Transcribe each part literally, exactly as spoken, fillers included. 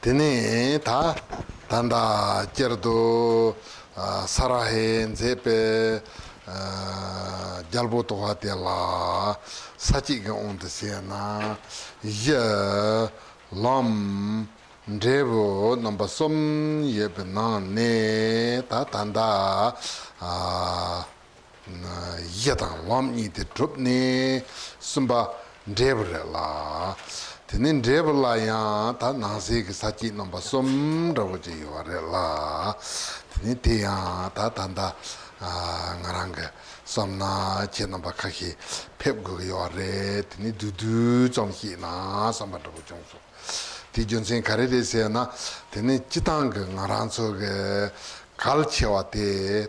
དེ་ནས་ད་ད་ལྟ་སྤྱིར་དུ་ས་ར་ཧས་མཛད་པའི་རྒྱལ་པོ་དོ་ཧ་དེ་ལ་ས་བཅད་ཀྱི་དབང་དུ་བྱས་ན་གཞི་ལམ་འབྲས་བུ་རྣམ་པ་གསུམ་ཡོད་པའི་ནང་ནས་ད་ད་ལྟ་གཞི་དང་ལམ་གཉིས་དེ་གྲུབ་ནས་གསུམ་པ་འབྲས་བུ་རེད་ལ། དེ་ནས་འབྲས་བུ་ལ་ཡང་ད་ནང་གསེས་ཀྱི་ས་བཅད་རྣམ་པ་གསུམ་འདྲ་བོ་ཅིག་ཡོད་པ་རེད་ལ། དེ་ནས་དེ་ཡང་ད་ད་ལྟ་ང་རང་གི་བསམ་ན་ཁྱེད་རྣམ་པ་ཁ་ཤས་ཕེབས་དགོས་ཀྱི་ཡོད་པ་རེད། དེ་ནས་བསྡུས་བསྡུས་ཙམ་བཤད་ན་བསམ་པ་འདྲ་བོ་བྱུང་སོང་། དེའི་རྒྱུ་མཚན་ག་རེ་རེད་ཟེར་ན། དེ་ནི་སྤྱི་བཏང་གི་ང་རང་ཚོ་གི་གལ་ཆེ་བ་དེ་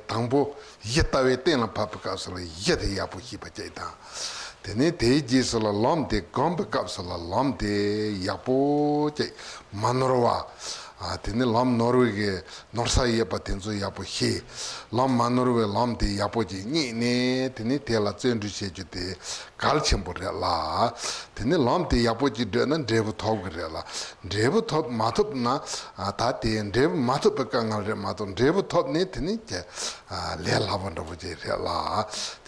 དང་པོ་གཞི་ལྟ་བའི་གཏན་ལ་ཕབ་པའི་སྐབས་སུ་ལ་གཞི་དེ་ཡག་པོ་ཤེས་པ་གཅིག་དང་། དེ་ནི་དེའི་རྗེས་སུ་ལ་ལམ་དེ་སྒོམ་པའི་སྐབས་སུ་ལ་ལམ་དེ་ཡག་པོ་གཅིག་མ་ནོར་བ། ཨ་དེ་ནི་ལམ་ནོར་བའི་གི་ནོར་ས་ཡོད་པ་དེ་ཚོ་ཡག་པོ་ཤེས། ལམ་མ་ནོར་བའི་ལམ་དེ་ཡག་པོ་ཅིག་རྙེད་ནས་དེ་ནི་དེ་ལ་བརྩོན་འགྲུས་བྱེད་རྒྱུ་དེ་གལ་ཆེན་པོ་རེད་ལ། དེ་ནི་ལམ་དེ་ཡག་པོ་ཅིག་བགྲོད་ན་འབྲས་བུ་ཐོབ་ཀྱི་རེད་ལ། འབྲས་བུ་ཐོབ་མ་ཐོབ་ན་ཨ་ད་དེ་འབྲས་བུ་མ་ཐོབ་པའི་དཀའ་ངལ་རེད་མ་གཏོགས་འབྲས་བུ་ཐོབ་ནས་དེ་ནི་ཀྱི་ཨ་ལས་སླ་པོ་འདྲ་པོ་ཅིག་རེད་ལ།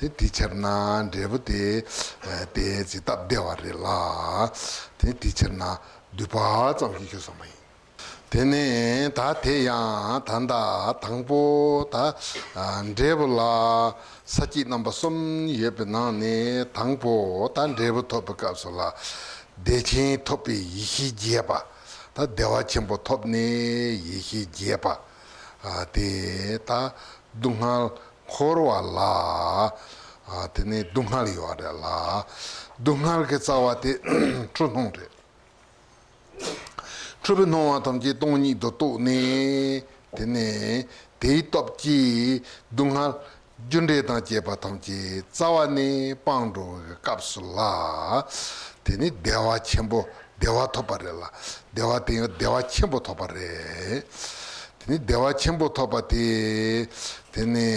དེ་དེ་ཕྱིར་ན་འབྲས་བུ་དེ་ཨ་དེ་ཅིག་སྟབས་བདེ་བ་རེད་ལ། དེ་དེ་ཕྱིར་ན་བསྡུས་པ་ཙམ་ཞིག་ཞུས་སོང་བ་ཡིན། དེ་ནས་ད་དེ་ཡང་ད་ལྟ་དང་པོ་ད་འབྲས་བུ་ལ་ས་བཅད་རྣམ་པ་གསུམ་ཡོད་པའི་ནང་ནས་དང་པོ་ད་འབྲས་བུ་ཐོབ་པའི་སྐབས་སུ་ལ་བདེ་ཆེན་ཐོབ་པའི་ཡེ་ཤེས་རྒྱས་པ། ད་བདེ་བ་ཆེན་པོ་ཐོབ་ནས་ཡེ་ཤེས་རྒྱས་པ། དེ་ད་སྡུག་བསྔལ་འཁོར་བ་ལ་དེ་ནས་སྡུག་བསྔལ་ཡོད་རེད་ལ། སྡུག་བསྔལ་གྱི་རྩ་བ་དེ་འཁྲུལ་སྣང་རེད། འཁྲུལ་པའི་སྣང་བ་ཐམས་ཅད་སྟོང་ཉིད་དུ་རྟོགས་ནས་དེ་ནས་དེའི་སྟོབས་ཀྱིས་སྡུག་བསྔལ་རྒྱུ་འབྲས་དང་བཅས་པ་ཐམས་ཅད་རྩ་བ་ནས་སྤངས་འགྲོ་བའི་སྐབས་སུ་ལ་དེ་ནི་བདེ་བ་ཆེན་པོ་བདེ་བ་ཐོབ་པ་རེད་ལ། བདེ་བ་དེ་ཡང་བདེ་བ་ཆེན་པོ་ཐོབ་པ་རེད། དེ་ནི་བདེ་བ་ཆེན་པོ་ཐོབ་པ་དེ་དེ་ནི་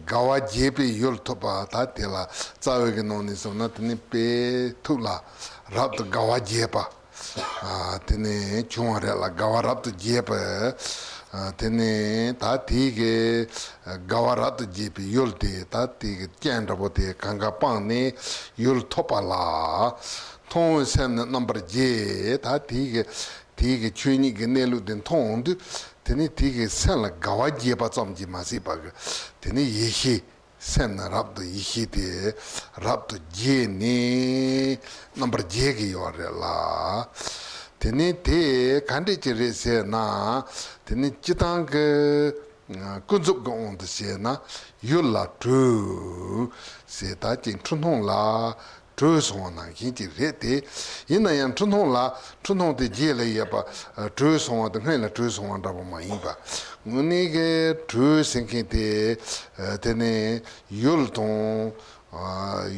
དགའ་བ་རྒྱས་པའི་ཡུལ་ཐོབ་པ། ད་དེ་ལ་རྩ་བའི་གི་ནང་ནས་སོང་ན་དེ་ནི་དཔེ་ཐུགས་ལ་རབ་ཏུ་དགའ་བ་རྒྱས་པ། ཨ་དེ་ནས་བྱུང་བ་རེད་ལ། དགའ་བ་རབ་ཏུ་རྒྱས་པ། ཨ་དེ་ནས་ད་དེའི་གི་དགའ་བ་རབ་ཏུ་རྒྱས་པའི་ཡུལ་དེ་ད་དེའི་གི་རྐྱེན་འདྲ་པོ་དེ་གང་ག་སྤངས་ནས་ཡུལ་ཐོབ་པ་ལ། མཐོང་བའི་སེམས་ནི་རྣམ་པར་རྒྱས། ད་དེའི་གི་དེའི་གི་ཆོས་ཉིད་ཀྱི་གནས་ལུགས་དེ་མཐོང་འོང་དུས་དེ་ནི་དེའི་གི་སེམས་ལ་དགའ་བ་རྒྱས་པ་ཙམ་གྱིས་མ་ཟད་པ་གི་དེ་ནི་ཡེ་ཤེས། སེམས་ནི་རབ་ཏུ་ཡེ་ཤེས་དེ་རབ་ཏུ་རྒྱས་ནས་རྣམ་པར་རྒྱལ་གྱི་ཡོད་རེད་ལ། དེ་ནས་དེ་ག་འདྲས་ཅིག་རེད་ཟེར་ན། དེ་ནི་སྤྱི་བཏང་གི་ཀུན་རྫོབ་ཀྱི་དབང་དུ་བྱས་ན་ཡུལ་ལ་གྲོལ་ཟེར་ད་ཅིག་འཁྲུལ་སྣང་ལ་གྲོལ་སོང་བ་ནང་བཞིན་ཅིག་རེད་དེ། ཡིན་ན་ཡང་འཁྲུལ་སྣང་ལ་འཁྲུལ་སྣང་དེ་རྗེས་ལ་ཡོད་པ་གྲོལ་སོང་བ་དེ་སྔོན་ལ་གྲོལ་སོང་བ་འདྲ་པོ་མ་ཡིན་པ། དངོས་གནས་ཀྱི་གྲོལ་ཟེར་མཁན་དེ་དེ་ནི་ཡུལ་དང་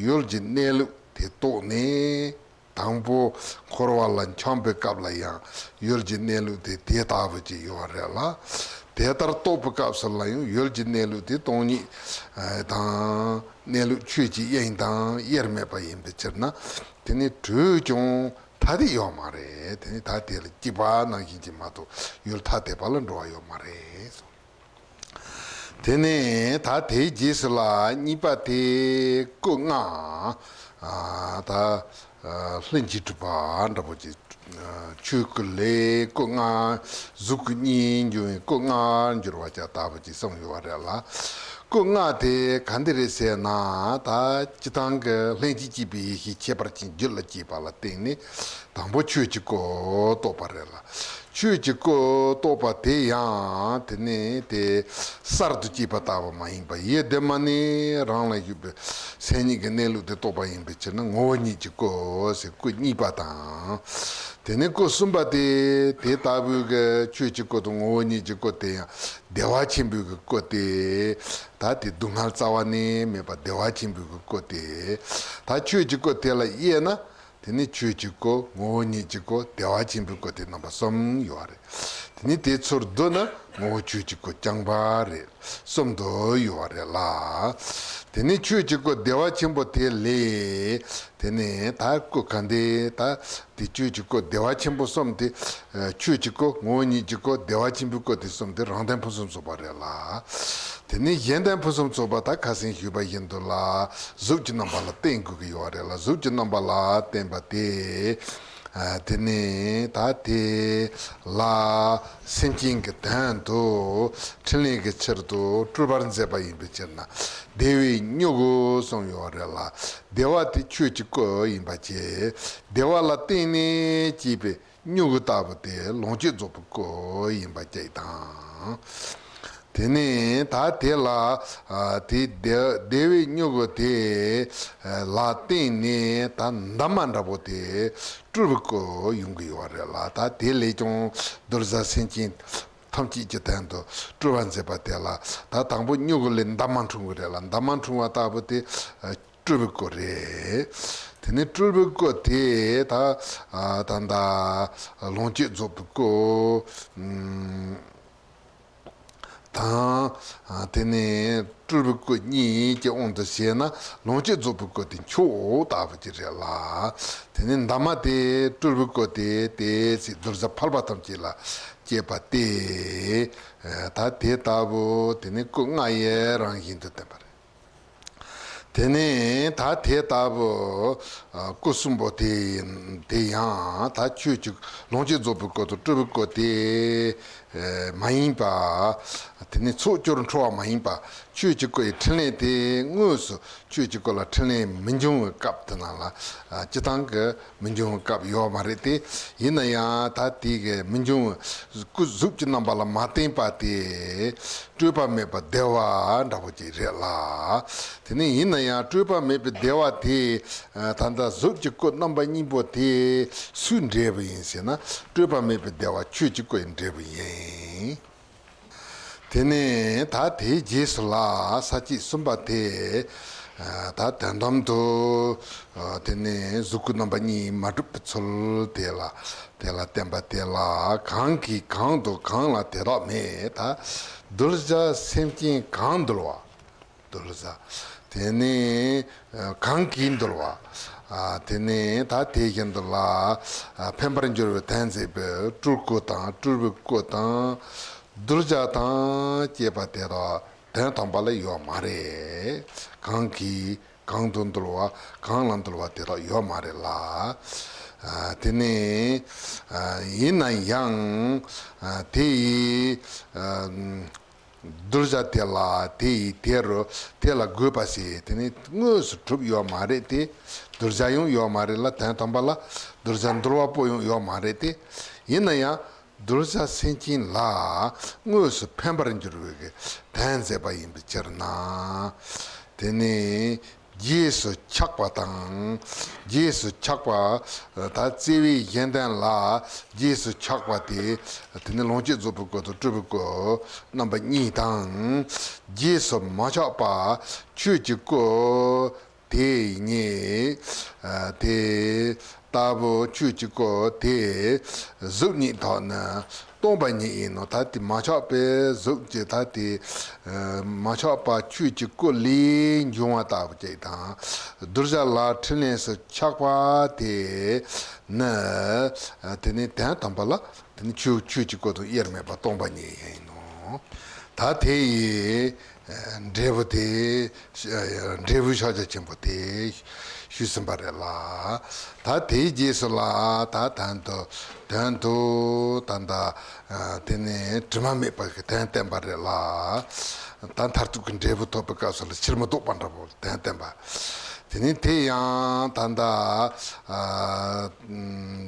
ཡུལ་གྱི་གནས་ལུགས་དེ་རྟོགས་ནས་དང་པོ་འཁོར་བ་ལ་འཁྱམས་པའི་སྐབས་ལ་ཡང་ཡུལ་གྱི་གནས་ལུགས་དེ་དེ་ལྟ་བུ་ཅིག་ཡོད་རེད་ལ། དེ་ལྟར་རྟོགས་པའི་སྐབས་སུ་ལ་ཡང་ཡུལ་གྱི་གནས་ལུགས་དེ་སྟོང་ཉིད་དང་གནས་ལུགས་ཆོས་ཀྱི་དབྱིངས་དང་དབྱེར་མེད་པ་ཡིན་པའི་ཕྱིར་ན་དེ་ནི་གྲོལ་ཀྱང་ཐ་དད་ཡོད་མ་རེད། དེ་ནི་ཐ་དད་ལ་སྐྱེས་པ་ནང་བཞིན་གྱིས་མ་གཏོགས་ཡུལ་ཐ་དད་པ་ལ་འགྲོ་བ་ཡོད་མ་རེད། དེ་ནས་ད་དེའི་རྗེས་སུ་ལ་གཉིས་པ་དེ་སྐུ་ལྔ། ཨ་ད་ཨ་ལྷུན་གྱིས་གྲུབ་པ་འདྲ་པོ་ཅིག་ཨ་ཆོས་སྐུ་ལས་སྐུ་ལྔ། གཟུགས་སྐུ་གཉིས་འབྱུང་བའི་སྐུ་ལྔར་འགྱུར་བ་ཅིག་ལྟ་བུ་ཅིག་གསུངས་ཡོད་པ་རེད་ལ། སྐུ་ལྔ་དེ་ག་འདི་རེད་ཟེར་ན། ད་སྤྱི་བཏང་གི་ལྷན་ཅིག་སྐྱེས་པའི་ཡེ་ཤེས་ཁྱད་པར་ཅན་རྒྱུད་ལ་སྐྱེས་པ་ལ་བརྟེན་ནས་དང་པོ་ཆོས་ཀྱི་སྐུ་རྟོགས་པ་རེད་ལ། ཆོས་ཀྱི་སྐུ་རྟོགས་པ་དེ་ཡང་དེ་ནི་དེ་གསར་དུ་སྐྱེས་པ་ལྟ་བུ་མ་ཡིན་པ། ཡེ་གདོད་མ་ནས་རང་ལ་བཞུགས་པའི་སེམས་ཉིད་ཀྱི་གནས་ལུགས་དེ་རྟོགས་པ་ཡིན་པའི་ཕྱིར་ན་ངོ་བོ་ཉིད་ཀྱི་སྐུ་ཟེར་སྐུ་གཉིས་པ་དང་། དེ་ནས་སྐུ་གསུམ་པ་དེ་དེ་ལྟ་བུའི་གི་ཆོས་ཀྱི་སྐུ་དང་ངོ་བོ་ཉིད་ཀྱི་སྐུ་དེ་ཡང་བདེ་བ་ཆེན་པོའི་གི་སྐུ་དེ། ད་དེ་སྡུག་བསྔལ་རྩ་བ་ནས་མེད་པ་བདེ་བ་ཆེན་པོའི་གི་སྐུ་དེ། ད་ཆོས་ཀྱི་སྐུ་དེ་ལ་དབྱེ་ན། དེ་ནི་ཆོས་ཀྱི་སྐུ། ངོ་བོ་ཉིད་ཀྱི་སྐུ། བདེ་བ་ཆེན་པོའི་སྐུ། དེ་རྣམ་པ་གསུམ་ཡོད་རེད། དེ་ནི་དེ་ཚུར་བསྡུ་ན་ངོ་བོ་ཆོས་ཀྱི་སྐུ་རྐྱང་པ་རེད། གསུམ་དུ་ཡོད་རེད་ལ། དེ་ནས་ཆོས་ཀྱི་སྐུ་བདེ་བ་ཆེན་པོ་དེ་ལས། དེ་ནས་ད་སྐུ་ག་འདི་ད་དེ་ཆོས་ཀྱི་སྐུ་བདེ་བ་ཆེན་པོ་གསུམ་དེ། ཆོས་ཀྱི་སྐུ་ངོ་བོ་ཉིད་ཀྱི་སྐུ་བདེ་བ་ཆེན་པོའི་སྐུ་དེ་གསུམ་དེ་རང་དོན་ཕུན་སུམ་ཚོགས་པ་རེད་ལ། དེ་ནས་གཞན་དོན་ཕུན་སུམ་ཚོགས་པ་ད་ཁ་སང་ཞུས་པ་བཞིན་དུ་ལ། གཟུགས་ཀྱི་རྣམ་པ་ལ་བརྟེན་དགོས་ཀྱི་ཡོད་རེད་ལ། གཟུགས་ཀྱི་རྣམ་པ་ལ་བརྟེན་པ་དེ། དེ་ནས་ད་དེ་ལ་སེམས་ཅན་གྱི་དོན་དུ་འཕྲིན་ལས་ཀྱི་ཕྱིར་དུ་སྤྲུལ་པར་མཛད་པ་ཡིན་པའི་ཕྱིར་ན། བདེ་བའི་མྱུ་གུ་གསུངས་ཡོད་རེད་ལ། བདེ་བ་དེ་ཆོས་ཀྱི་སྐུ་ཡིན་པ་བཅས། བདེ་བ་ལ་བརྟེན་ནས་སྐྱེས་པའི་མྱུ་གུ་ལྟ་བུ་དེ་ལོངས་སྤྱོད་རྫོགས་པའི་སྐུ་ཡིན་པ་བཅས་དང་། དེ་ནས་ད་དེ་ལ་དེ་བདེ་བདེ་བའི་མྱུ་གུ་དེ་ལ་བརྟེན་ནས་ད་འདབ་མ་འདྲ་པོ་དེ་སྤྲུལ་པའི་སྐུ་ཡོང་གི་ཡོད་རེད་ལ། ད་དེ་ལས་ཀྱང་གདུལ་བྱ་སེམས་ཅན་ཐམས་ཅད་ཀྱི་དོན་དུ་སྤྲུལ་པར་མཛད་པ་དེ་ལ། ད་དང་པོ་མྱུ་གུ་ལས་འདབ་མ་འཁྲུངས་པ་རེད་ལ། འདབ་མ་འཁྲུངས་པ་ལྟ་བུ་དེ་སྤྲུལ་པའི་སྐུ་རེད། དེ་ནས་སྤྲུལ་པའི་སྐུ་དེ་ད་ད་ད་ལོངས་སྤྱོད་རྫོགས་པའི་སྐུ། དང་། དེ་ནས་སྤྲུལ་པའི་སྐུ་གཉིས་ཀྱི་དབང་དུ་བྱས་ན་ལོངས་སྤྱོད་རྫོགས་པའི་སྐུ་དེ་མཆོག་ལྟ་བུ་ཅིག་རེད་ལ། དེ་ནས་འདབ་མ་དེ་སྤྲུལ་པའི་སྐུ་དེ་དེ་ཚེ་གདུལ་བྱ་ཕལ་པ་ཐམས་ཅད་ལ་སྐྱེས་པ་སྟེ། ད་དེ་ལྟ་བུ་དེ་ནི་སྐུ་ལྔ་ཡི་རང་བཞིན་དུ་བསྟན་པ་རེད། དེ་ནས་ད་དེ་ལྟ་བུ་སྐུ་གསུམ་པོ་དེ་དེ་ཡང་ད་ཆོས་ཀྱི་ལོངས་སྤྱོད་རྫོགས་པའི་སྐུ་དང་སྤྲུལ་པའི་སྐུ་དེ་མ་ཡིན་པ། དེ་ནས་ཚོགས་སྦྱོར་འཁྲུལ་བ་མ་ཡིན་པ། ཆོས་ཀྱི་སྐུ་ཡི་འཕྲིན་ལས་དེ་དངོས་སུ་ཆོས་ཀྱི་སྐུ་ལ་འཕྲིན་ལས་མི་འབྱུང་བའི་སྐབས་དེ་ན་ལ། སྤྱི་བཏང་གི་མི་འབྱུང་བའི་སྐབས་ཡོད་མ་རེད་དེ། ཡིན་ན་ཡང་ད་དེ་གི་མི་འབྱུང་བའི་སྐུ་གཟུགས་ཀྱི་རྣམ་པ་ལ་མ་བརྟེན་པ་དེ་སྤྲོས་པ་མེད་པ་བདེ་བ་འདྲ་པོ་ཅིག་རེད་ལ། དེ་ནས་ཡིན་ན་ཡང་སྤྲོས་པ་མེད་པའི་བདེ་བ་དེ་ད་ལྟ་གཟུགས་ཀྱི་སྐུ་རྣམ་པ་གཉིས་པོ་དེ་སུའི་འབྲས་བུ་ཡིན་ཟེར་ན། སྤྲོས་པ་མེད་པའི་བདེ་བ་ཆོས་ཀྱི་སྐུ་ཡི་འབྲས་བུ་ཡིན། དེ་ནས་ད་དེའི་རྗེས་སུ་ལ་ས་བཅད་གསུམ་པ་དེ། ད་དོན་དམ་དུ། དེ་ནས་གཟུགས་སྐུ་རྣམ་པ་གཉིས་མ་གྲུབ་པའི་ཚུལ་དེ་ལ། དེ་ལ་བསྟན་པ་དེ་ལ་གང་གིས་གང་དང་གང་ལ་དེ་དག་མེད། ད་གདུལ་བྱ་སེམས་ཅན་གང་འདུལ་བ། གདུལ་བྱ། དེ་ནས་གང་གིས་འདུལ་བ། དེ་ནས་ད་དེ་བཞིན་དུ་ལ། ཕན་པར་འགྱུར་བའི་དོན་མཛད་པའི་སྤྲུལ་སྐུ་དང་སྤྲུལ་པའི་སྐུ་དང་། གདུལ་བྱ་དང་བཅས་པ་དེ་དག་དོན་དམ་པ་ལ་ཡོད་མ་རེད། གང་གིས་གང་དུ་འདུལ་བ། གང་ལ་འདུལ་བ་དེ་དག་ཡོད་མ་རེད་ལ། དེ་ནས་ཡིན་ན་ཡང་དེ་ཡི་གདུལ་བྱ་དེ་ལ་དེ་ཡི་དེ་རུ་དེ་ལ་དགོས་པ་ཞིག་དེ་ནི་དངོས་སུ་གྲུབ་ཡོད་མ་རེད་དེ། གདུལ་བྱ་ཡང་ཡོད་མ་རེད་ལ། དོན་དམ་པ་ལ་གདུལ་བྱ་འདུལ་བ་པོ་ཡང་ཡོད་མ་རེད་དེ། ཡིན་ན་ཡང་གདུལ་བྱ་སེམས་ཅན་ལ་དངོས་སུ་ཕན་པར་འགྱུར་བའི་གི་དོན་མཛད་པ་ཡིན་པའི་ཕྱིར་ན། དེ་ནི་རྗེས་སུ་ཆགས་པ་དང་། རྗེས་སུ་ཆགས་པ། ད་བརྩེ་བའི་གཞན་དོན་ལ་རྗེས་སུ་ཆགས་པ་དེ། དེ་ནི་ལོངས་སྤྱོད་རྫོགས་པའི་སྐུ་དང་སྤྲུལ་པའི་སྐུ་རྣམ་པ་གཉིས་དང་། རྗེས་སུ་མ་ཆགས་པ་ཆོས་ཀྱི་སྐུ་དེ་ཉིད། དེ་ལྟ་བུ་ཆོས་ཀྱི་སྐུ་དེ་གཟུགས་ཉིད་དག་ནི་སྟོང་པ་ཉིད་ཡིན་ནོ། ད་དེ་མ་ཆགས་པའི་གཟུགས་ཀྱི་ད་དེ་མ་ཆགས་པ་ཆོས་ཀྱི་སྐུ་ལས་འབྱུང་བ་ལྟ་བུ་ཅིག་དང་། གདུལ་བྱ་ལ་འཕྲིན་ལས་སུ་ཆགས་པ་དེ་ནི། དེ་ནི་དོན་དམ་པ་ལ་དེ་ནི་ཆོས་ཆོས་ཀྱི་སྐུ་དང་དབྱེར་མེད་པ་སྟོང་པ་ཉིད་ཡིན་ནོ། ད་དེ་ཡི་འབྲས་བུ་དེ། འབྲས་བུའི་ཕྱག་རྒྱ་ཆེན་པོ་དེ་ཞུས་ཟིན་པ་རེད་ལ། ད་དེའི་རྗེས་སུ་ལ་ད་དོན་དུ་དོན་དུ་ད་ད་དེ་ནི་དྲི་མ་མེད་པ་གི་དོན་བསྟན་པ་རེད་ལ། ད་མཐར་ཐུག་གི་འབྲས་བུ་ཐོབ་པའི་སྐབས་སུ་ལ་ཕྱིར་མི་ལྡོག་པ་འདྲ་པོ་དོན་བསྟན་པ། དེ་ནི་དེ་ཡང་ད་ད་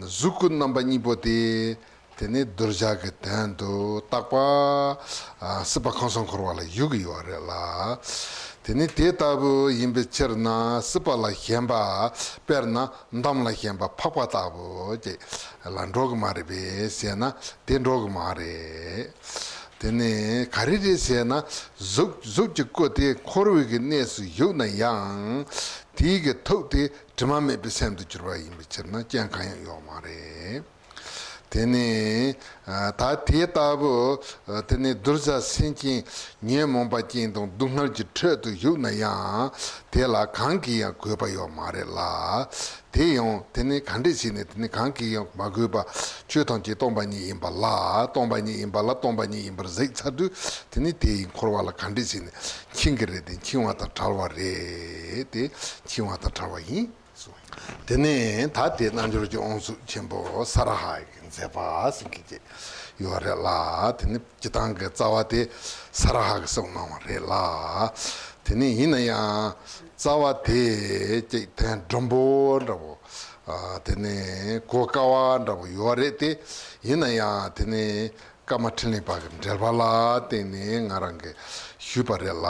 གཟུགས་སྐུ་རྣམ་པ་གཉིས་པོ་དེ། དེ་ནི་གདུལ་བྱ་གི་དོན་དུ་རྟག་པ། ཨ། སྲིད་པ་ཁམས་གསུམ་འཁོར་བ་ལ་བཞུགས་ཀྱི་ཡོད་རེད་ལ། དེ་ནི་དེ་ལྟ་བུ་ཡིན་པའི་ཕྱིར་ན་སྲིད་པ་ལ་ཞེན་པ། དཔེར་ན་འདམ་ལ་ཞེན་པ་འཕགས་པ་ལྟ་བུ་ཅིག་ལ་འགྲོ་གི་མ་རེད་པས་ཟེར་ན་དེ་འགྲོ་གི་མ་རེད། དེ་ནི་ག་རེ་རེད་ཟེར་ན། གཟུགས་གཟུགས་ཀྱི་སྐུ་དེ་འཁོར་བའི་གི་གནས་སུ་བཞུགས་ན་ཡང་། དེའི་གི་ཐུགས་དེ་དྲི་མ་མེད་པའི་སེམས་སུ་གྱུར་པ་ཡིན་པའི་ཕྱིར་ན་རྐྱེན་གང་ཡང་ཡོད་མ་རེད། དེ་ནས་ད་དེ་ལྟ་བུ་དེ་ནས་གདུལ་བྱ་སེམས་ཅན་ཉོན་མོངས་པ་ཅན་དང་སྡུག་བསྔལ་གྱི་ཁྲོད་དུ་བཞུགས་ན་ཡང་དེ་ལ་གང་གིས་ཡང་གོས་པ་ཡོད་མ་རེད་ལ། དེ་ཡང་དེ་ནི་ག་འདྲས་བྱས་ནས་དེ་ནི་གང་གིས་ཡང་མ་གོས་པ། ཆོས་ཐམས་ཅད་སྟོང་པ་ཉིད་ཡིན་པ་ལ། སྟོང་པ་ཉིད་ཡིན་པ་ལ་སྟོང་པ་ཉིད་ཡིན་པར་གཟིགས་ཚར་དུས་དེ་ནི་དེ་ཡི་འཁོར་བ་ལ་ག་འདྲས་བྱས་ནས་འཆིང་གི་རེད། དེ་འཆིང་བ་དང་བྲལ་བ་རེད། དེ་འཆིང་བ་དང་བྲལ་བ་ཡིན། དེ་ནས་ད་དེ་རྣལ་འབྱོར་གྱི་དབང་ཕྱུག་ཆེན་པོ་ས་ར་ཧ་གིས་མཛད་པ་ཟེར་མཁན་ཅིག་ཡོད་རེད་ལ། དེ་ནི་སྤྱིར་བཏང་གི་རྩ་བ་དེ་ས་ར་ཧ་གིས་གསུངས་གནང་བ་རེད་ལ། དེ་ནི་ཡིན་ན་ཡང་རྩ་བ་དེ་ཅིག་དོན་སྒྲུབ་པོ་འདྲ་བོ། ཨ། དེ་ནི་གོ་དཀའ་བ་འདྲ་བོ་ཡོད་རེད་དེ། ཡིན་ན་ཡང་དེ་ནི་ཀརྨ་ཕྲིན་ལས་པ་གི་འགྲེལ་པ་ལ་བརྟེན་ནས་ང་རང་གིས་ཞུས་པ་རེད་ལ།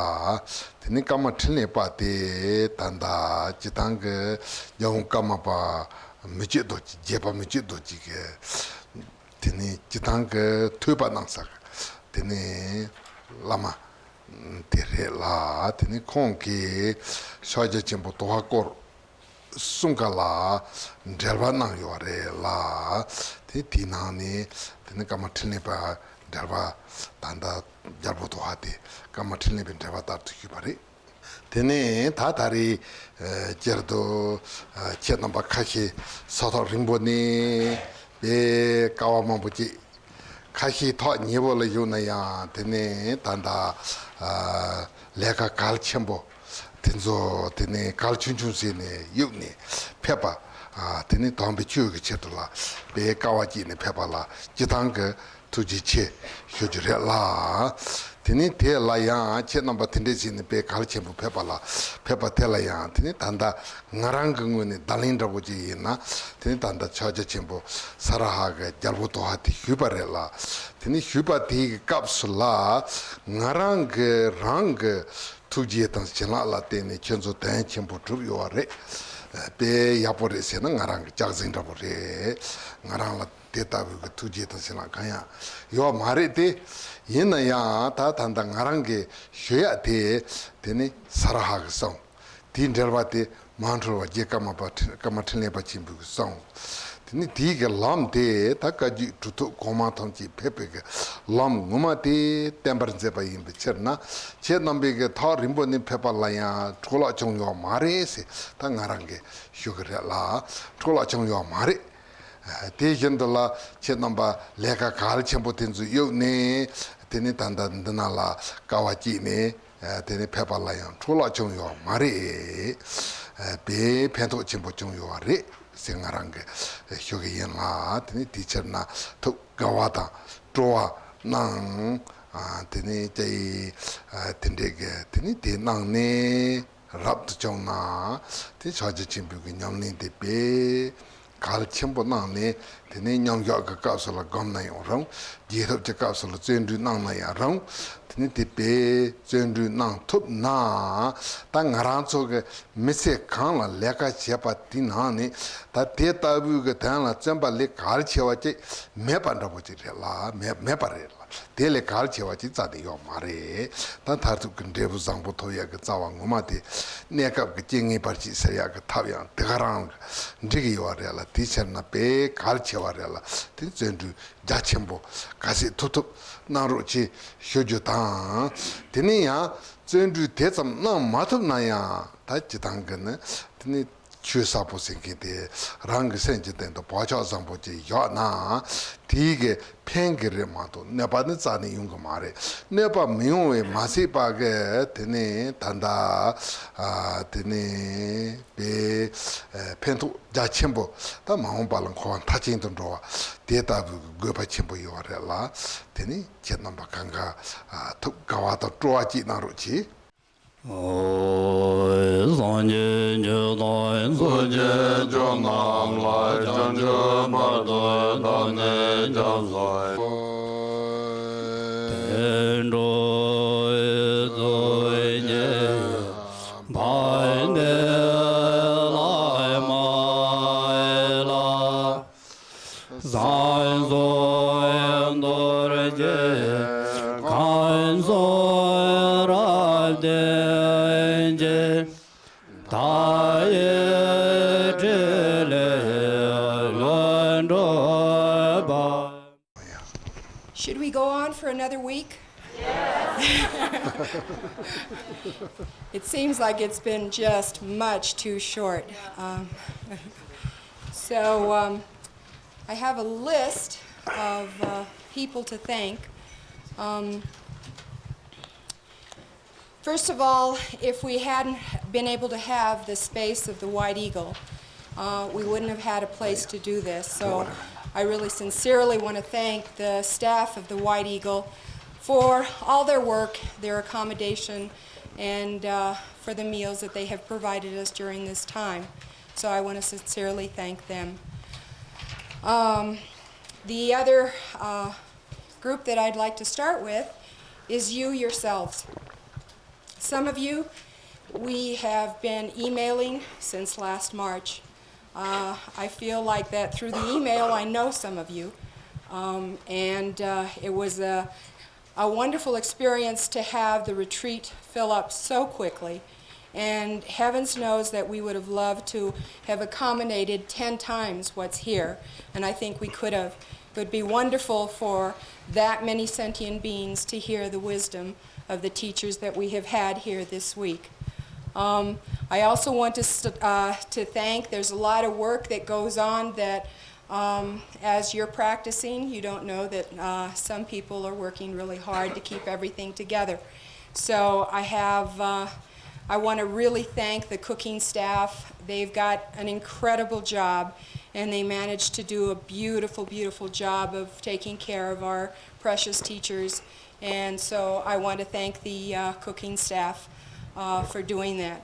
དེ་ནི་ཀརྨ་ཕྲིན་ལས་པ་དེ་ད་ལྟ་སྤྱིར་བཏང་གི་རྒྱལ་བ་ཀརྨ་པ་མི་བསྐྱོད་རྡོ་རྗེ། བརྒྱད་པ་མི་བསྐྱོད་རྡོ་རྗེ་གི་དེ་ནི་སྤྱིར་བཏང་གི་ཐོས་པ་གནང་ས་གི་དེ་ནི་བླ་མ་དེ་རེད་ལ། དེ་ནི་ཁོང་གིས་ཕྱག་རྒྱ་ཆེན་པོ་དོ་ཧ་སྐོར་གསུམ་ཀ་ལ་འགྲེལ་པ་གནང་ཡོད་རེད་ལ། དེ་དེའི་ནང་ནས་དེ་ནི་ཀརྨ་ཕྲིན་ལས་པ་འགྲེལ་པ་ད་ལྟ་རྒྱལ་པོ་དོ་ཧ་དེ་ཀརྨ་ཕྲིན་ལས་པའི་འགྲེལ་པ་ལྟར་དུ་ཞུས་པ་རེད། དེ་ནས་ད་ད་རེས་ཨ་སྤྱིར་དུ་ཨ་ཁྱེད་རྣམ་པ་ཁ་ཤས་ས་ཐོག་རིང་པོ་ནས་དཔེ་དཀའ་བ་མང་པོ་སྤྱད། ཁ་ཤས་ཐག་ཉེ་བོ་ལ་བཞུགས་ན་ཡང་དེ་ནས་ད་ལྟ་ཨ་ལས་ཀ་གལ་ཆེན་པོ་དེ་ཚོ་དེ་ནས་གལ་ཆུང་ཆུང་བྱས་ནས་གཡུགས་ནས་ཕེབས་པ། ཨ་དེ་ནས་དམ་པའི་ཆོས་ཀྱི་ཆེད་དུ་ལ་དཔེ་དཀའ་བ་སྤྱད་ནས་ཕེབས་པ་ལ་སྤྱིར་བཏང་གི་ཐུགས་རྗེ་ཆེ་ཞུ་རྒྱུ་རེད་ལ། དེ་ནས་དེ་ལ་ཡང་ཁྱེད་རྣམ་པ་དེ་འདྲས་བྱས་ནས་དཔེ་གལ་ཆེན་པོ་ཕེབས་པ་ལ་ཕེབས་པ་དེ་ལ་ཡང་དེ་ནས་ད་ལྟ་ང་རང་གི་ངོས་ནས་བརྡ་ལན་འདྲ་པོ་ཅིག་ཡིན་ན། དེ་ནས་ད་ལྟ་ཕྱག་རྒྱ་ཆེན་པོ་ས་ར་ཧ་གི་རྒྱལ་པོ་དོ་ཧ་དེ་ཞུས་པ་རེད་ལ། དེ་ནས་ཞུས་པ་དེའི་སྐབས་སུ་ལ་ང་རང་གི་རང་གི་ཐུགས་རྗེ་དང་བྱིན་རླབས་ལ་བརྟེན་ནས་ཁྱེད་ཚོ་དོན་ཆེན་པོ་གྲུབ་ཡོད་པ་རེད། དཔེ་ཡག་པོ་རེད་ཟེར་ན་ང་རང་གི་སྐྱག་རྫུན་འདྲ་པོ་རེད། ང་རང་ལ་དེ་ལྟ་བུའི་གི་ཐུགས་རྗེ་དང་བྱིན་རླབས་གང་ཡང་ཡོད་མ་རེད་དེ། ཡིན་ན་ཡང་ད་ད་ལྟ་ང་རང་གིས་ཞུ་ཡག་དེ་དེ་ནི་ས་ར་ཧ་གིས་གསུངས། དེའི་འགྲེལ་པ་དེ་མ་འཁྲུལ་བ་རྗེ་ཀརྨ་པ་ཀརྨ་ཕྲིན་ལས་པ་ཆེན་པོས་གསུངས། དེ་ནི་དེའི་གི་ལམ་དེ་ད་བཀའ་བརྒྱུད་གྲུབ་ཐོབ་གོང་མ་ཐམས་ཅད་ཕེབས་པའི་གི་ལམ་ངོ་མ་དེ་བསྟན་པར་མཛད་པ་ཡིན་པའི་ཕྱིར་ན། ཁྱེད་རྣམ་པའི་གི་ཐག་རིང་པོ་ནས་ཕེབས་པ་ལ་ཡང་འཕྲོ་བརླག་བྱུང་ཡོད་མ་རེད་ཟེར་ད་ང་རང་གིས་ཞུ་གི་རེད་ལ། འཕྲོ་བརླག་བྱུང་ཡོད་མ་རེད། དེ་བཞིན་དུ་ལ་ཁྱེད་རྣམ་པ་ལས་ཀ་གལ་ཆེན་པོ་དེ་ཚོ་གཡུགས་ནས་དེ་ནི་ད་ལྟ་འདི་ན་ལ་དཀའ་བ་སྤྱད་ནས་དེ་ནི་ཕེབས་པ་ལ་ཡང་འཕྲོ་བརླག་བྱུང་ཡོད་མ་རེད། དཔེ་ཕན་ཐོགས་ཆེན་པོ་བྱུང་ཡོད་རེད་ཟེར་ང་རང་གིས་ཞུ་གི་ཡིན་ལ། དེ་ནི་དེའི་ཕྱིར་ན་ཐུགས་དགའ་བ་དང་སྤྲོ་བ་གནང་། དེ་ནི་ཅི་ཡིན་དེ་འདྲའི་གི་དེ་ནི་དེ་གནང་ནས། རབ་ཏུ་བྱུང་ན། དེ་ཕྱག་རྒྱ་ཆེན་པོའི་གི་ཉམས་ལེན་དེ་དཔེ་གལ་ཆེན་པོ་གནང་ནས། དེ་ནས་མཉམ་བཞག་གི་སྐབས་སུ་ལ་བསྒོམ་ན་ཡང་རུང་། རྗེས་ཐོབ་ཀྱི་སྐབས་སུ་ལ་བརྩོན་འགྲུས་གནང་ན་ཡང་རུང་། དེ་ནས་དེ་དཔེ་བརྩོན་འགྲུས་གནང་ཐུབ་ན། ད་ང་རང་ཚོ་གི་མི་ཚེ་གང་ལ་ལས་ཀ་བྱེད་པ་དེ་ནང་ནས་ད་དེ་ལྟ་བུའི་གི་དོན་ལ་བརྩོན་པ་ལས་གལ་ཆེ་བ་ཅིག་མེད་པ་འདྲ་པོ་ཅིག་རེད་ལ། མེད་མེད་པ་རེད་ལ། དེ་ལས་གལ་ཆེ་བ་ཅིག་རྩ་ནས་ཡོད་མ་རེད། ད་མཐར་ཐུག་གི་འབྲས་བུ་བཟང་པོ་ཐོབ་ཡག་གི་རྩ་བ་ངོ་མ་དེ། གནས་སྐབས་ཀྱི་རྐྱེན་ངན་བར་ཆད་སེལ་ཡག་གི་ཐབས་ཡང་དེ་ག་རང་ལ་འགྲིག་གི་ཡོད་རེད་ལ། དེའི་ཕྱིར་ན་དཔེ་གལ་ཆེ་བ་རེད་ལ། དེ་བརྩོན་འགྲུས་རྒྱ་ཆེན་པོ་ག་ཚད་ཐུབ་ཐུབ་གནང་རོགས་གྱིས་ཞུ་རྒྱུ་དང་། དེ་ནས་ཡང་བརྩོན་འགྲུས་དེ་ཙམ་གནང་མ་ཐུབ་ན་ཡང་ད་སྤྱིར་བཏང་གི་ནི་དེ་ནི། ཆོས་ཟབ་པོ་ཟེར་མཁན་དེ་རང་གི་སེམས་ཀྱི་སྟེང་དུ་བག་ཆགས་བཟང་པོ་ཅིག་བཞག་ན། དེའི་གི་ཕན་གི་རེད་མ་གཏོགས་གནོད་པ་ནི་རྩ་ནས་ཡོང་གི་མ་རེད། གནོད་པ་མི་ཡོང་བའི་མ་ཚད་པ་གི་དེ་ནས་ད་ལྟ་ཨ་དེ་ནས་དཔེ་ཨ་ཕན་ཐོགས་རྒྱ་ཆེན་པོ། ད་མ་འོངས་པ་ལ་འཁོར་བ་མཐའ་ཅན་དུ་འགྲོ་བ་དེ་ལྟ་བུའི་གི་དགོས་པ་ཆེན་པོ་ཡོད་རེད་ལ། དེ་ནི་ཁྱེད་རྣམ་པ་གང་ག་ཨ་ཐུགས་དགའ་བ་དང་སྤྲོ་བ་སྐྱེས་གནང་རོགས་གྱིས། སངས་རྒྱས་ཆོས་དང་སངས་རྒྱས་ཆོས་རྣམས་ལ། བྱང་ཆུབ་བར་དུ་བདག་ནི་སྐྱབས་སུ། དུད་འགྲོ་ཡི་ཚུལ་གྱིས་བར་འདི་ལ་མ་ལ། བཟང་སོགས་འདོར་བྱེད་ཁམས་གསུམ་རབ་བརྟན་ཅིང་། མཐའ་ཡས་ཕྲིན་ལས་ལྷུན་གྲུབ་པ། Should we go on for another week? It seems like it's been just much too short. Um, so um, I have a list of uh, people to thank. Um, First of all, if we hadn't been able to have the space of the White Eagle, uh, we wouldn't have had a place to do this. So I really sincerely want to thank the staff of the White Eagle for all their work, their accommodation, and uh, for the meals that they have provided us during this time. So I want to sincerely thank them. Um, the other uh, group that I'd like to start with is you yourselves. Some of you, we have been emailing since last March. Uh, I feel like that through the email, I know some of you. Um, and uh, it was a, a wonderful experience to have the retreat fill up so quickly. And heavens knows that we would have loved to have accommodated ten times what's here, and I think we could have. It would be wonderful for that many sentient beings to hear the wisdom of the teachers that we have had here this week. Um, I also want to, st- uh, to thank, there's a lot of work that goes on that um, as you're practicing, you don't know that uh, some people are working really hard to keep everything together. So I have, uh, I want to really thank the cooking staff. They've got an incredible job, and they managed to do a beautiful, beautiful job of taking care of our precious teachers. And so I want to thank the uh, cooking staff uh, for doing that.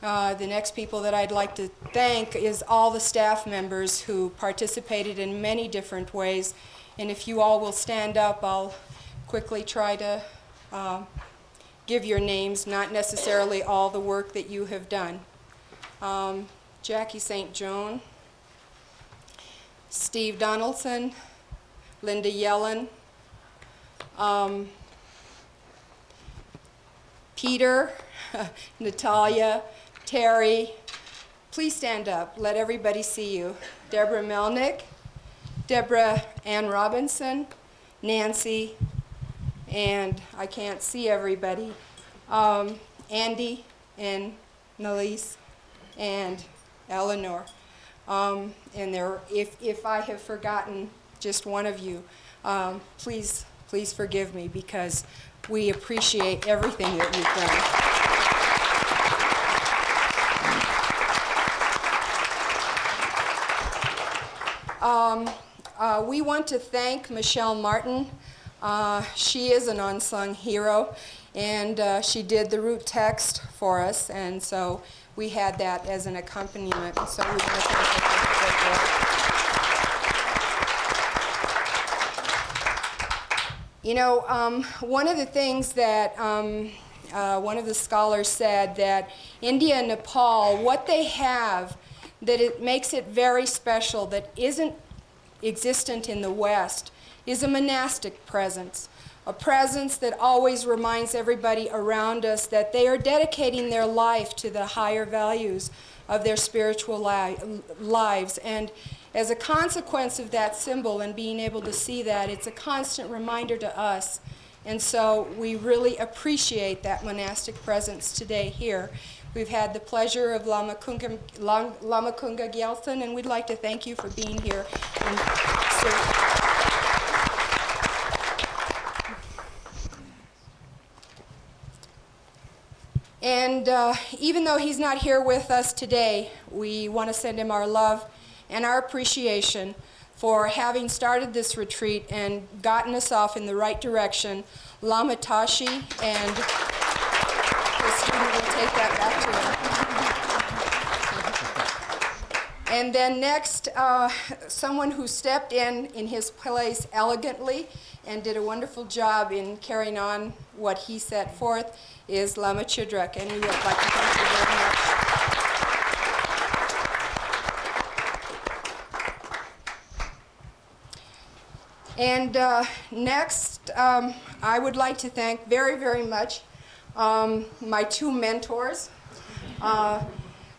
Uh, the next people that I'd like to thank is all the staff members who participated in many different ways. And if you all will stand up, I'll quickly try to uh, give your names, not necessarily all the work that you have done. Um, Jackie Saint Joan, Steve Donaldson, Linda Yellen, um, Peter, Natalia, Terry. Please stand up. Let everybody see you. Deborah Melnick, Deborah Ann Robinson, Nancy, and I can't see everybody. Um, Andy and Melise and Eleanor. Um, and there, if, if I have forgotten just one of you, um, please, please forgive me because we appreciate everything that you've done. Um, uh, we want to thank Michelle Martin. Uh, she is an unsung hero, and uh, she did the root text for us, and so we had that as an accompaniment. So we want to thank her for her great work. You know, um, one of the things that um, uh, one of the scholars said that India and Nepal, what they have that it makes it very special, that isn't existent in the West, is a monastic presence, a presence that always reminds everybody around us that they are dedicating their life to the higher values of their spiritual li- lives. And as a consequence of that symbol and being able to see that, it's a constant reminder to us. And so we really appreciate that monastic presence today here. We've had the pleasure of Lama Kunga, Lam- Lama Kunga Gyaltsen, and we'd like to thank you for being here. And, so, and uh, even though he's not here with us today, we want to send him our love and our appreciation for having started this retreat and gotten us off in the right direction, Lama Tashi, and the student will take that back to him. And then next, uh, someone who stepped in in his place elegantly and did a wonderful job in carrying on what he set forth is Lama Chudrak, and we would like to thank you very much. And uh, next, um, I would like to thank very, very much um, my two mentors uh,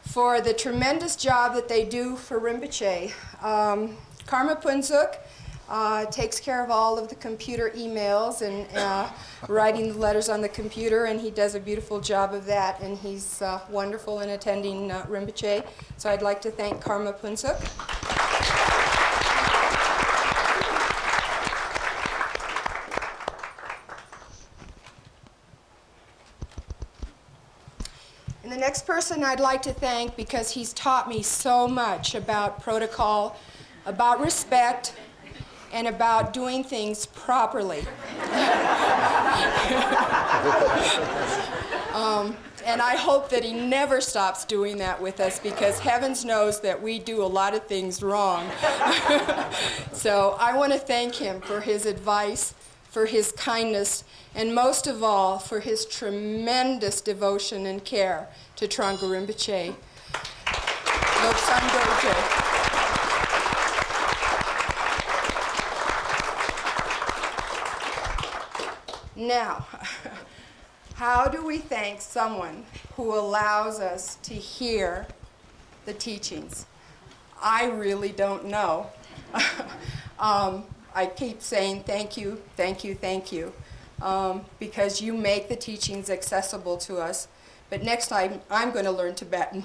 for the tremendous job that they do for Rinpoche. Um, Karma Punzuk, uh, takes care of all of the computer emails and uh, writing the letters on the computer, and he does a beautiful job of that, and he's uh, wonderful in attending uh, Rinpoche. So I'd like to thank Karma Phuntsok. And the next person I'd like to thank, because he's taught me so much about protocol, about respect, and about doing things properly. Um, and I hope that he never stops doing that with us, because heavens knows that we do a lot of things wrong. So I want to thank him for his advice, for his kindness, and most of all, for his tremendous devotion and care to Trungpa Rinpoche. Lobsang Dorje. Now, how do we thank someone who allows us to hear the teachings? I really don't know. Um, I keep saying thank you, thank you, thank you, um, because you make the teachings accessible to us. But next time, I'm going to learn Tibetan.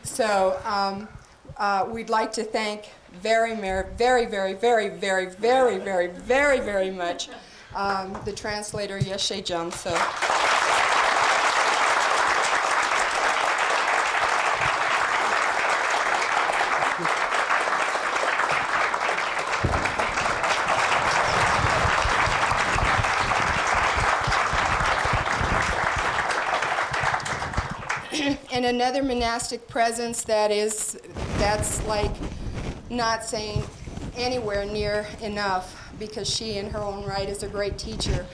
So um, uh, we'd like to thank very, mer- very, very, very, very, very, very, very, very much um, the translator, Yeshe Jamso. And another monastic presence that is, that's like not saying anywhere near enough, because she in her own right is a great teacher.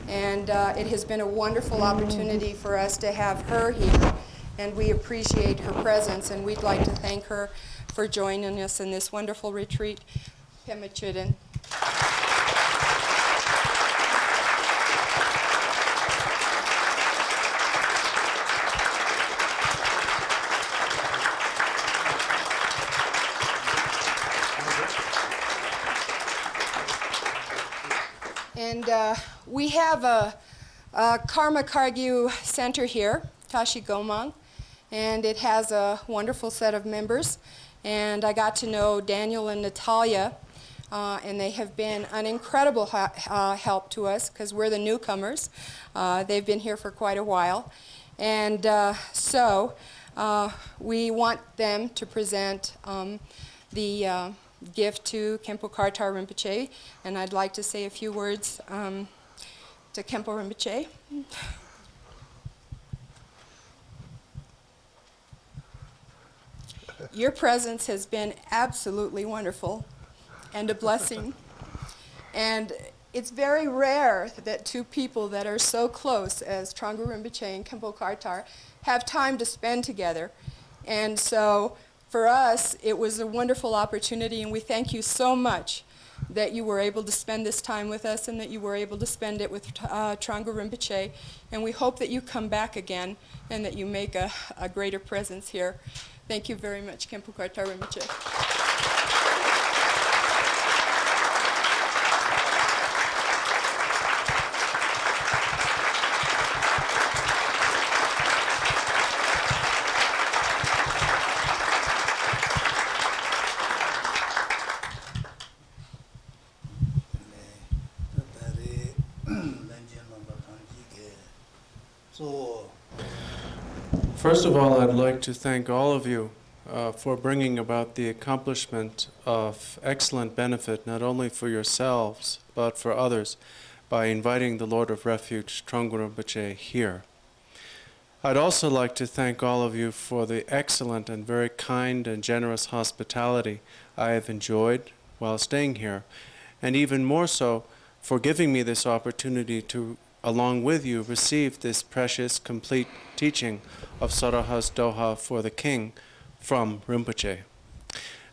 And uh, it has been a wonderful opportunity for us to have her here. And we appreciate her presence, and we'd like to thank her for joining us in this wonderful retreat. Pema Chodron. And uh, we have a, a Karma Kargyu Center here, Tashi Gomang, and it has a wonderful set of members. And I got to know Daniel and Natalia, uh, and they have been an incredible ha- uh, help to us because we're the newcomers. Uh, they've been here for quite a while. And uh, so uh, we want them to present um, the uh, gift to Khenpo Karthar Rinpoche, and I'd like to say a few words um, to Khenpo Rinpoche. Your presence has been absolutely wonderful and a blessing. And it's very rare that two people that are so close as Trungpa Rinpoche and Khenpo Karthar have time to spend together. And so for us, it was a wonderful opportunity, and we thank you so much that you were able to spend this time with us and that you were able to spend it with uh, Trungpa Rinpoche. And we hope that you come back again and that you make a, a greater presence here. Thank you very much, Khenpo Karthar Rinpoche. First of all, I'd like to thank all of you uh, for bringing about the accomplishment of excellent benefit, not only for yourselves, but for others, by inviting the Lord of Refuge, Trungpa Rinpoche, here. I'd also like to thank all of you for the excellent and very kind and generous hospitality I have enjoyed while staying here, and even more so for giving me this opportunity to, along with you, receive this precious, complete teaching of Sotaha's Doha for the King from Rinpoche.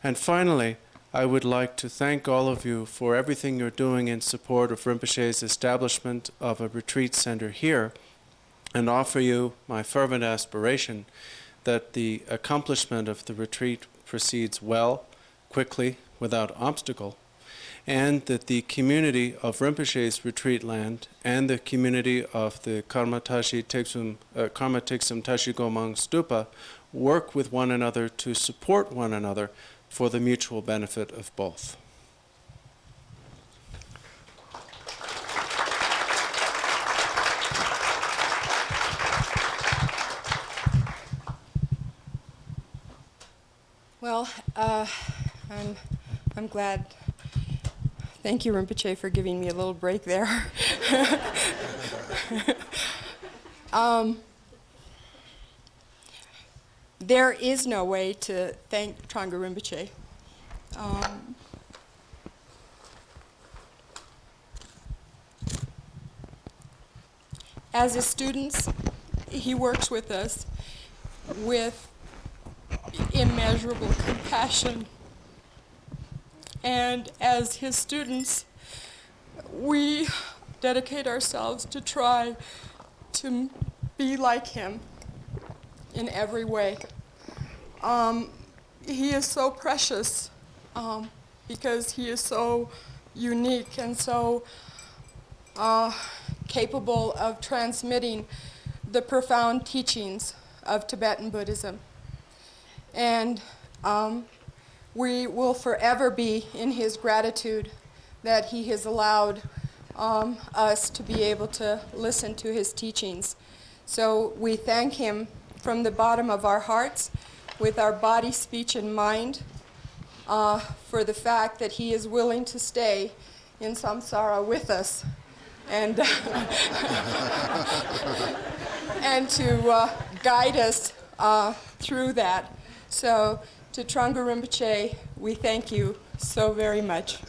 And finally, I would like to thank all of you for everything you're doing in support of Rinpoche's establishment of a retreat center here and offer you my fervent aspiration that the accomplishment of the retreat proceeds well, quickly, without obstacle, and that the community of Rinpoche's retreat land and the community of the Karma Tashi Teksum, uh, Karma Teksum Tashi Gomang Stupa work with one another to support one another for the mutual benefit of both. Well, uh, I'm, I'm glad. Thank you, Rinpoche, for giving me a little break there. Um, there is no way to thank Trungpa Rinpoche. Um, As his students, he works with us with immeasurable compassion. And as his students, we dedicate ourselves to try to be like him in every way. Um, he is so precious, um, because he is so unique and so, uh, capable of transmitting the profound teachings of Tibetan Buddhism. And, um, we will forever be in his gratitude that he has allowed, um, us to be able to listen to his teachings. So we thank him from the bottom of our hearts, with our body, speech, and mind, uh, for the fact that he is willing to stay in samsara with us and, and to, uh, guide us, uh, through that. So, to Trungpa Rinpoche, we thank you so very much.